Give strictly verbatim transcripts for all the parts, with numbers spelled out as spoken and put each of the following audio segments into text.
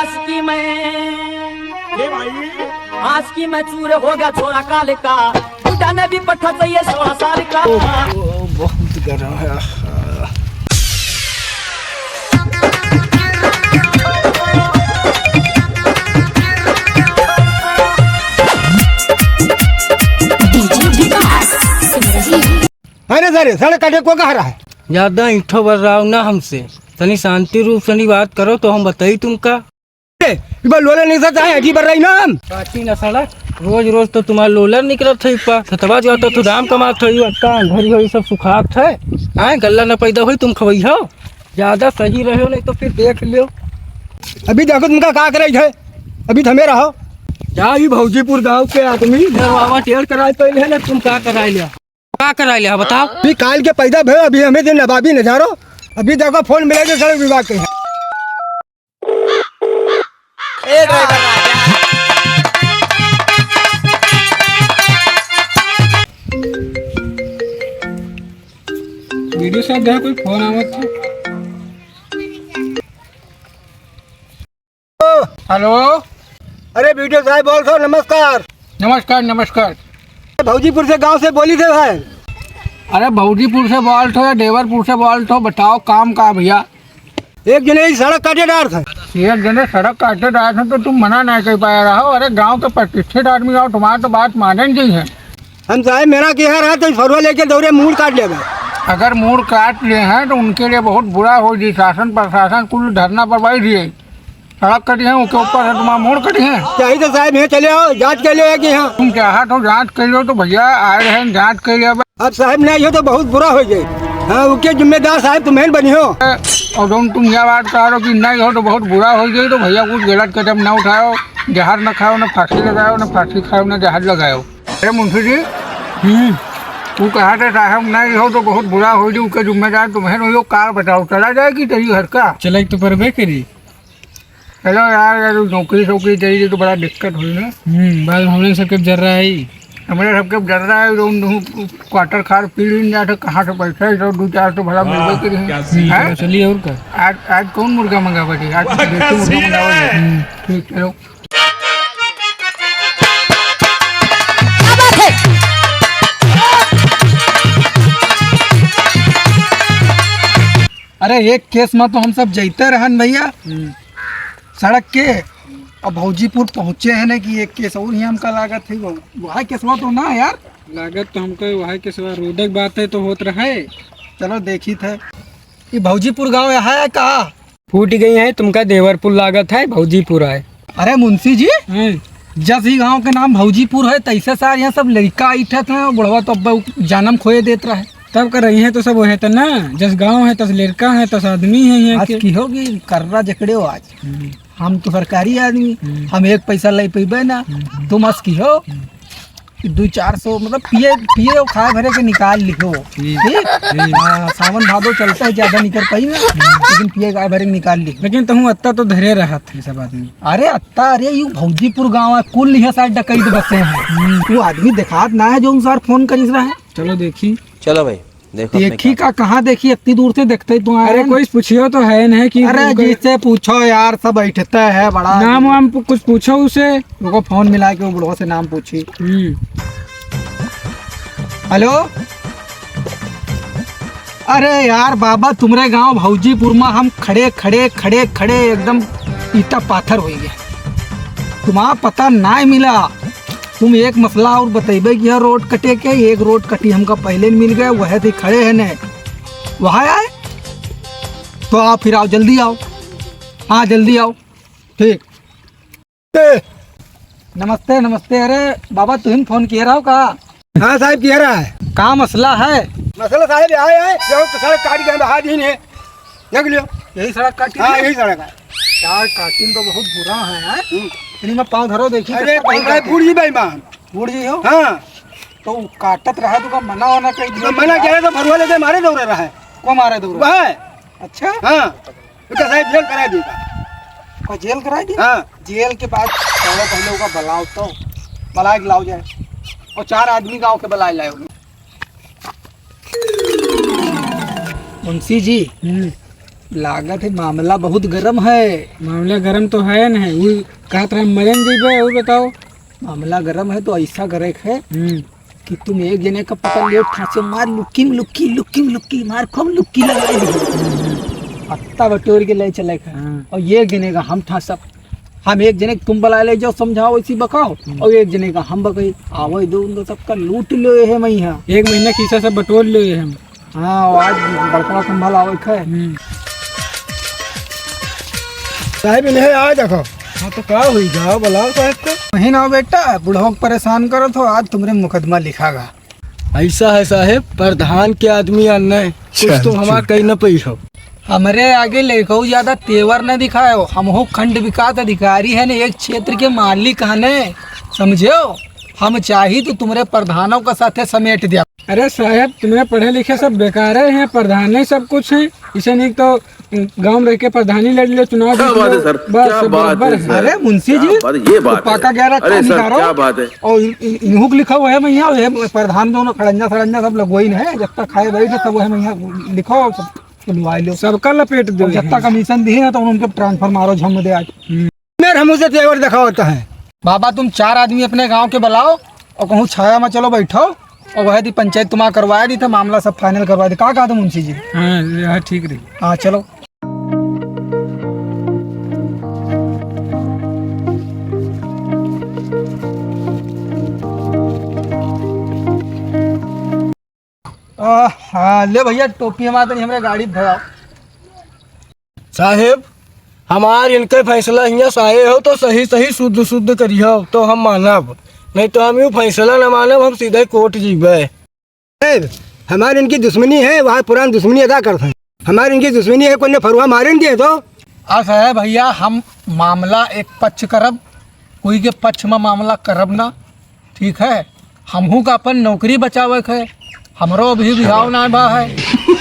आशिकी में, ए भाई, आशिकी में चूर हो गया छोरा काल का, उठाने भी पट्ठा चाहिए सोलह साल का। ओ, ओ, बहुत गर्म है। अरे सर, सड़क काटे को कहा रहा है? ज्यादा ईंठो बर्राव ना हमसे, तनी शांति रूप से नी बात करो तो हम बताई तुमका। ए, इबा लोला नहीं सा चाहे अजीब बर्राई ना हम। काटी ना सड़क, रोज रोज तो तुम्हारा लोलर निकलत है इप्पा। सतवा जो तो तू दाम कमात है, यू अक्का अंधरी हो, ये सब सुखात है। आए, गल्ला ना पैदा होई, तुम खवई हो। ज्यादा सही रहो, नहीं तो फिर देख लियो। अभी देखो तुमका का करे है, अभी थमे रहो। जा ही भौजीपुर गांव के आदमी, दरवावा टेढ़ कराए पहले है ना, तुम का कराए लिया? का कराए लिया, बताओ। अभी काल के पैदा भयो, अभी हमें दिन नवाबी नजारो। अभी देखो फोन मिलेगा सड़क विभाग के। ए ड्राइवर राजा। वीडियो साहब, देखो कोई फोन आवत है। हेलो। अरे वीडियो साहब बोल सो, नमस्कार। नमस्कार, नमस्कार। भौजीपुर से गांव से बोली थे भाई। अरे भौजीपुर से बोल थो या देवरपुर से बोल थो, बताओ काम का भैया? एक जने ही सड़क काटे डार था। एक जने सड़क काटे डार था तो तुम मना नहीं कर पाया रहो। अरे गांव के प्रतिष्ठित आदमी हो, तुम्हारा तो बात माने नहीं है। हम साहब मेरा कहा रहा तो फरुआ लेके दौरे मूड़ काट लेगा। अगर मूड़ काट लिए हैं तो उनके लिए बहुत बुरा हो जी। शासन प्रशासन कुल धरना पर बैठ गए। सड़क कटी है, ओके ऊपर से तुम्हारा मोड़ कटी है। चाही तो साहब, यहाँ चले आओ, जांच कर लो कि हाँ। तुम चाहा तो जांच कर लो, तो भैया आए रहे, जांच कर लिया। अब साहब नहीं हो तो बहुत बुरा हो जाए। हाँ, ओके जिम्मेदार साहब तुम्हें बनी हो। और जौन तुम यह बात कह रहे हो कि नहीं हो तो बहुत बुरा हो जाए, तो भैया कुछ गलत कदम ना उठाओ, जहर ना खाओ, ना फांसी लगाओ, ना फांसी खाओ, ना जहर लगाओ। अरे मुंशी जी, हम्म। तू कहा था साहब नहीं हो तो बहुत बुरा हो जाए, उसका जिम्मेदार तुम्हें नहीं हो। कार बताओ, चला जाए कि तेरी घर का? चला तो परबे करी। चलो यार, यार, नौकरी सौकरी चाहिए तो बड़ा दिक्कत हुई ना। हम्म, बाल हमरे सबके जर रहा है। हमरे सबके जर रहा है, तो उन क्वार्टर खार पी लीन जाते, कहाँ से पैसा है, तो दो चार तो भला मिलबे करी है। हैं? चलिए, और का? आज, आज कौन मुर्गा मंगावा जी? आज देसी मुर्गा मंगावा जी। हम्म। ठीक, चलो। अरे, एक केस में तो हम सब जैते रहन भैया, हम्म। सड़क के, अब भौजीपुर पहुँचे हैं ना कि एक केस और ही हमका लागत है, वो, वह केसवा तो ना यार। लागत तो हमको वह केसवा रोडक बात है तो होत रहे। चलो देखी थे, ये भौजीपुर गाँव यहाँ है का? फूट गई है, तुमका देवरपुर लागत है, भौजीपुर आए। अरे मुंशी जी, हैं? जस ही गांव के नाम भौजीपुर है, तैसे सार यहाँ सब लड़का आइठे थे, बुढ़वा तो अब जनम खोए देत रहे। तब कर रही है तो सब वहे तो ना, जस गांव है, तस लड़का है, तस आदमी है यहाँ आज के। की होगी कर्रा जकड़े हो आज। हम्म। हम तो सरकारी आदमी, हम्म। हम एक पैसा ले पैबे ना। हम्म। तुम अस की हो। हम्म। कि दो चार सौ, मतलब, पिए, पिए और खाए भरे के निकाल लिहो। ठीक। ठीक? ठीक। हाँ, सावन भादो चलता है, ज्यादा निकल पाई ना, लेकिन पिए खाए भरे के निकाल लिहो। लेकिन तहूँ अत्ता तो धरे रहत है सब आदमी। अरे अत्ता, अरे यू भौजीपुर गाँव है, कुल लिहे साथ डकैत बसे हैं। हम्म। वो आदमी देखात ना है जो अनुसार फोन करिस रहा है। चलो देखी। चलो भाई। देखो अपने देखी का। का, कहाँ देखी, इतनी दूर से देखते ही तो आए अरे हैं। कोई पूछियो तो है नहीं कि अरे उनका जिससे पूछो यार, सब बैठते हैं बड़ा। नाम वाम पु-, कुछ पूछो उसे। रुको, फोन मिला के वो बुढ़वा से नाम पूछी। हम्म। हेलो, अरे यार बाबा, तुमरे गांव भौजीपुर में हम खड़े, खड़े, खड़े, खड़े एकदम ईटा पाथर हो गया। तुम्हारा पता ना मिला। तुम एक मसला और बतइबे कि यह रोड कटे के, एक रोड कटी हमका पहले न मिल गए, वह थी खड़े है ने। वहाँ आए? तो आओ, फिर आओ, जल्दी आओ। हाँ, जल्दी आओ। ठीक। ए। नमस्ते, नमस्ते। अरे बाबा, तुहिन फोन किया रहो का? हाँ साहब, किया रहा है। का मसला है? मसला साहब, आए, आए, जो तो सड़क काट के हम बहा दीन है। देख लियो। यही सड़क काटी हाँ, है? यही सड़क है। यार, काटिन तो बहुत बुरा है, हैं? हम्म। इन्हीं में पाँव धरो, देखी अरे, कितना पाँव भाई, काटिन। बूढ़ जी बेईमान। बूढ़ जी हो? हाँ। तो उ काटत रहा, तो का मना वना कही दिया तो मना यार? किया तो फरुआ लेके मारे दौड़े रहा है। को मारे दौड़े? वह। अच्छा? हाँ। तो क्या साहब जेल करा देगा? और जेल करा दी? हाँ। जेल के बाद चलो पहले ओका बुलाओ तो, बुला के लाओ जाए। और चार आदमी गाँव के बुलाए लाओ। मुंशी जी, हम्म। लागत है मामला बहुत गरम है। मामला गरम तो है न है, उ कहत रहे मरे न जइबे, और बताओ। मामला गरम है तो ऐसा करे के है हम्म। कि तुम एक जने का पकड़ लियो, ठाँसे मार, लुक्की में लुक्की, लुक्की में लुक्की मार, खूब लुक्की लगाई दो। पत्ता बटोर के ले चले के है। हाँ। और एक जने का हम ठाँसब, हम एक जने के तुम बुला ले जाओ, समझाओ, इसी बकाओ, हम्म। और एक जने का हम बकाई, आवै दो उनको सबका लूट लो ये है मैं यहाँ। एक महीना खीसा सब बटोर लो ये हम। हाँ, आज बड़का खंभा लावे के है। हम्म। साहब, इन्हें आ देखो। हाँ, तो का हुई? जाओ, बुलाओ साहब को। नहीं ना बेटा, बुढ़वा के परेशान करो तो आज तुमरे मुकदमा लिखागा। ऐसा है साहब, प्रधान के आदमी आ नहीं, कुछ अच्छा, तो हमार अच्छा। कही न पई हो। हमरे आगे लइकऊ ज्यादा तेवर न दिखायो, हमहू खंड विकास अधिकारी है न, एक क्षेत्र के मालिक हने, समझो। हम चाही तो तुमरे प्रधानों का साथे समेट दिया। अरे साहब, तुम्हें पढ़े लिखे सब बेकार है, प्रधान ही सब कुछ है। इसे नहीं तो गाँव में रह के प्रधानी लड़ ले चुनाव क्या जीत बात लो, है सर? बस क्या बात बराबर है है। सर? अरे मुंशी क्या जी, बात है? ये तो बात है। पाका ग्यारह अरे का सर, निकालो। क्या बात है? और इन-, इन-, इन्हों को लिखा हुआ है भैया, ये प्रधान दोनों खड़ंजा सड़ंजा सब लगवाई है, जब तक खाए बैठे तब वह भैया लिखो, सब खुलवाई लो। सबका लपेट दो और जब तक यहाँ। कमीशन दिए ना तो उनके ट्रांसफर मारो झम दे आज। हम्म। मेर हम उसे तेवर दिखावत है। बाबा, तुम चार आदमी अपने गांव के बुलाओ और कहूँ छाया में चलो बैठो और वह दी पंचायत तुम्हारा करवाया दी था, मामला सब फाइनल करवा दी। का कहा था मुंशी जी? हाँ, यह ठीक रही। हाँ, चलो। आहा, ले भैया, टोपी हमारे तनी हमरे गाड़ी में धरा। साहेब, हमार इनके फैसला हियाँ साहे हो तो सही सही शुद्ध शुद्ध करिहो तो हम मानब, नहीं तो हम यू फैसला न मानब, हम सीधे कोर्ट जीबे। साहेब, हमार इनकी दुश्मनी है, वहाँ पुरान दुश्मनी अदा करत हैं। हमार इनकी दुश्मनी है, कोई ने फरुआ मारे न दिए तो। आ साहेब भैया, हम मामला एक पक्ष करब, कोई के पक्ष में मामला करब ना, ठीक है? हमहू का अपन नौकरी बचावे के है, हमरो अभी बिहाव ना बा है,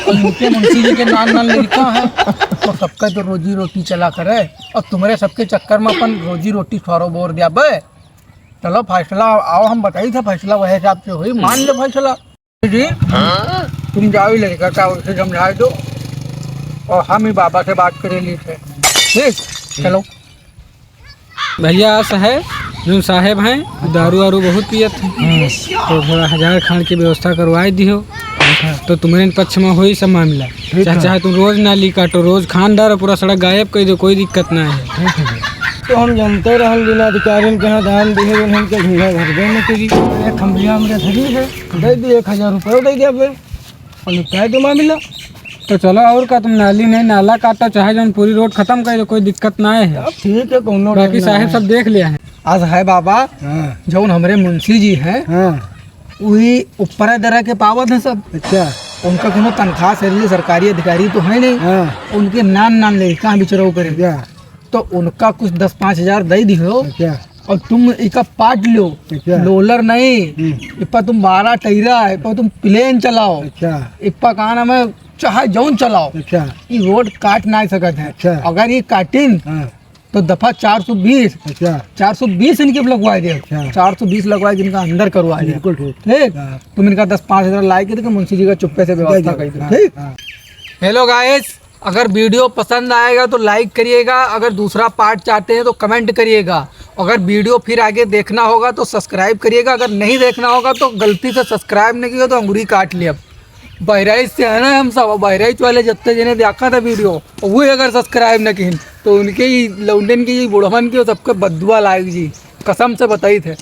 और इनके मुंशी जी के नान नान लड़का है, तो सबका तो रोजी रोटी चला करे, और तुम्हरे सबके चक्कर में अपन रोजी रोटी छोरो बोर दिया बे। चलो फैसला, आओ हम बताई थे फैसला, वह हिसाब से हुई, मान लो फैसला। जी, तुम जाओ ही लड़का का उनसे समझा दो, और हम ही बाबा से बात करे ली थे। ठीक, चलो। भैया, अस है, जो साहेब हैं, दारू वारू बहुत पियत हैं, तो थोड़ा हजार खान की व्यवस्था करवाए दिहो, तो तुम्हरे पक्ष में होई सब मामला। ठीक चाहे, है। चाहे तुम रोज नाली काटो, रोज खान डारो, पूरा सड़क गायब कर दो, कोई दिक्कत ना है। ठीक है। तो हम जानते रहन बिना अधिकारिन के यहाँ दान दिहे, उन्हन के झूला भर दे न करी। एक खंभिया हमरे धरी है, दे दी एक हजार रुपये, दे दिया बे। और निपटाए दो मामला। तो चलो, और का, तुम नाली नहीं, नाला काटो, चाहे जौन पूरी रोड खत्म कर दो, कोई दिक्कत ना है। अब ठीक है, कौनो बाकी डर ना साहेब है। सब देख लिया है। आज है बाबा, हाँ। जौन हमरे मुंशी जी हैं, हाँ। वही ऊपर दरा के पावत हैं सब। अच्छा। उनका कोनो तनख्वाह से लिए, सरकारी अधिकारी तो है नहीं। हाँ। उनके नान नान ले, कहाँ बिचरव करे। अच्छा। तो उनका कुछ दस पाँच हजार दे दिहो। अच्छा। और तुम इका पाट लो। अच्छा। लोलर नहीं, हम्म। इप्पा तुम बारह टैरा, इप्पा तुम प्लेन चलाओ। अच्छा। इप्पा का नाम है, चाहे जौन चलाओ। अच्छा। ई रोड काट ना सकत है। अच्छा। अगर ये काटिन, हाँ। तो दफा चार सौ बीस, अच्छा। चार सौ बीस इनके लगवा दे। अच्छा। चार सौ बीस लगवा के इनका अंदर करवा दे। बिल्कुल ठीक। ठीक? हाँ। तुम इनका दस पाँच हजार ला के देके मुंशी जी का चुप्पे से व्यवस्था दे दो। कर दो। हाँ, ठीक? हाँ। Hello guys, अगर video पसंद आएगा तो like करिएगा, अगर दूसरा part चाहते हैं तो comment करिएगा, अगर video फिर आगे देखना होगा तो subscribe करिएगा, अगर नहीं देखना होगा तो गलती से subscribe नहीं किया तो अंगुरी काट लिया। बहराइच से है ना हम सब, बहराइच वाले जितने जने देखा था video, वो अगर subscribe न किन तो उनके ही लौंडन के ही बुढ़वन के सबके बद्दुआ लायक जी, कसम से बताई थे।